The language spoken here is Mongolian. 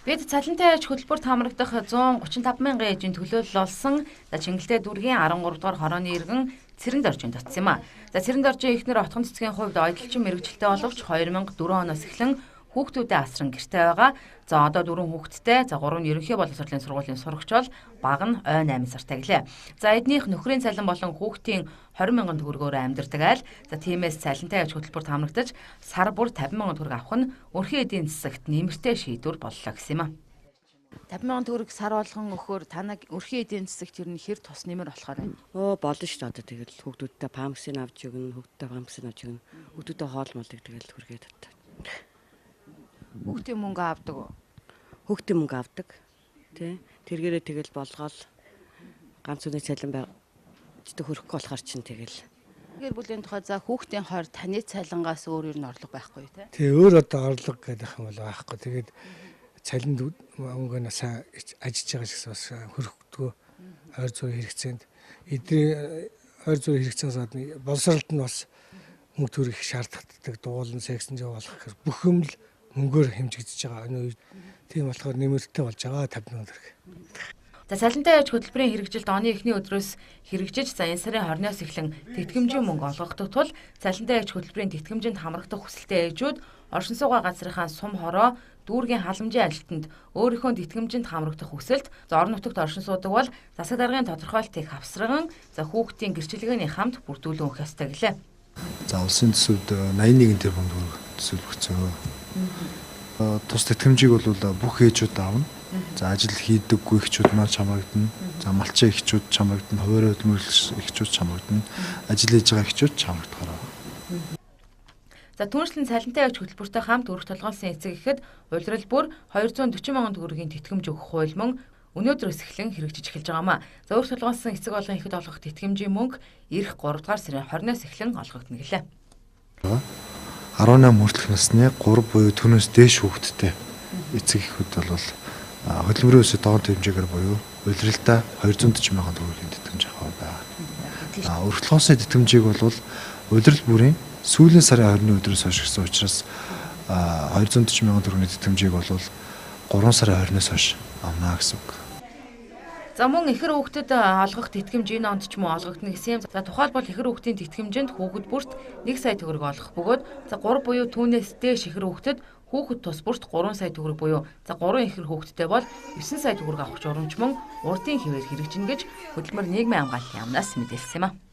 Бид цалинтай аж хөтөлбөрт хамрагдах 135 мянган ээжийн төлөөлөл болсон. За Чингэлтэй дүүргийн 13 дугаар хорооны иргэн Цэрэндоржинд очсон юм а. За Цэрэндоржийн эхнэр Отгон цэцгийн хувьд ойдолчин мэргэжилтэй боловч 2004 оноос эхлэн хүүхдүүдээ асран гэрте байгаа. За одоо 4 хүүхэдтэй, за 3 нь ерөнхий боловсролын сургуулийн сурагч бол бага нь ой 8 сартай гэлээ. За эднийх нөхрийн цалин болон хүүхдийн 20 мянган төгрөгөөр амьдардаг айл. За тиймээс цалинтай аж хөтөлбөрт хамрагдаж сар бүр 50 мянган төгрөг авах нь өрхийн эдийн засагт нэмэртэй шийдвэр боллоо гэсэн юм а. 50 мянган төгрөг сар болгон өгөхөөр танаг өрхийн эдийн засагт ер нь хэр тус нэмэр болохоор байна? Оо болно шүү дээ. Одоо тэгэл хүүхдүүдтэй пампсыг авч өгнө, хүүхдүүдтэй пампсыг авч өгнө. Хүүхдүүдтэй хоол молыг тэгэл хүргээд одоо. Хүүхдийн мөнгө авдаг уу? Хүүхдийн мөнгө авдаг. Тэ. Тэргээрээ тэгэл болгоол ганц үний цалин байх хөрөхгүй болохоор чинь тэгэл. Гэр бүлийн тухай за хүүхдийн хор таны цалингаас өөр ер нь орлого байхгүй тий? Тий, өөр одоо орлого гэдэг юм бол байхгүй. Тэгээд цалинд мөнгө сайн ажиллаж байгаа шигс бас хөрөхдгөө ойр зүйн хэрэгцээнд эдний ойр зүйн хэрэгцээнээс гадна боловсролд нь бас мөнгө төгрөг их шаардлагатай, дуулан сексэн жоо болох гэхээр бүх юм л мөнгөөр хэмжигдэж байгаа. Энэ үед тийм болохоор нэмэртэй болж байгаа 50 мянган төгрөг. За цалинтай аж хөтөлбөрийн хэрэгжилт оны эхний өдрөөс хэрэгжиж за энэ сарын 20-оос эхлэн тэтгэмжийн мөнгө олгогдох тул цалинтай аж хөтөлбөрийн тэтгэмжинд хамрагдах хүсэлтэй ээжүүд оршин суугаа газрынхаа сум хороо дүүргийн халамжийн ажилтнанд өөрийнхөө тэтгэмжинд хамрагдах хүсэлт за орон нутагт оршин суудаг бол засаг даргын тодорхойлтыг хавсраган за хүүхдийн гэрчлэгээний хамт бүрдүүлэн өгөх ёстой гэлээ. За улсын төсөвд 81 тэрбум төгрөг төсөөлөгдсөн. Тус тэтгэмжийг бол бүх ээжүүд авна. За ажил хийдэггүй эхчүүд маань хамрагдана. За малчин эхчүүд хамрагдана, хуваарь хөдөлмөрлөгч эхчүүд хамрагдана. Ажил хийж байгаа эхчүүд хамрагдахаар байна. За түүнчлэн цалинтай аж хөтөлбөртэй хамт өрх толгойлсон эцэг эхэд улирал бүр 240 мянган төгрөгийн тэтгэмж өгөх хууль мөн өнөөдрөөс эхлэн хэрэгжиж эхэлж байгаамаа. За өрх толгойлсон эцэг болон эхэд олгох тэтгэмжийн мөнгө ирэх 3 дугаар сарын 20-оос эхлэн олгогдно гэлээ. 18 хүртэлх насны 3 буюу түүнээс дээш хүүхэдтэй эцэг эхүүд бол хөдөлмөрийн өсөлт догоон хэмжээгээр буюу улиралдаа 240 мянган төгрөгийн тэтгэмж авах байгаа. Өрх толгойлсны тэтгэмжийг бол улирал бүрийн сүүлийн сарын 20-ны өдрөөс хойш гэсэн учраас 240 мянган төгрөгийн тэтгэмжийг бол 3 сарын 20-наас хойш авна гэсэн үг. За мөн ихэр хүүхдэд олгох тэтгэмж энэ онд ч мөн олгогдно гэсэн юм. За тухайлбал ихэр хүүхдийн тэтгэмжинд хүүхэд бүрт 1 сая төгрөг олгох бөгөөд за 3 буюу түүнээс дээш ихэр хүүхдэд хүүхэд тус бүрт 3 сая төгрөг буюу за 3 ихэр хүүхэдтэй бол 9 сая төгрөг авах журамч мөн урдын хэвээр хэрэгжинэ гэж хөдөлмөр нийгмийн хамгааллын яамнаас мэдээлсэн юм а.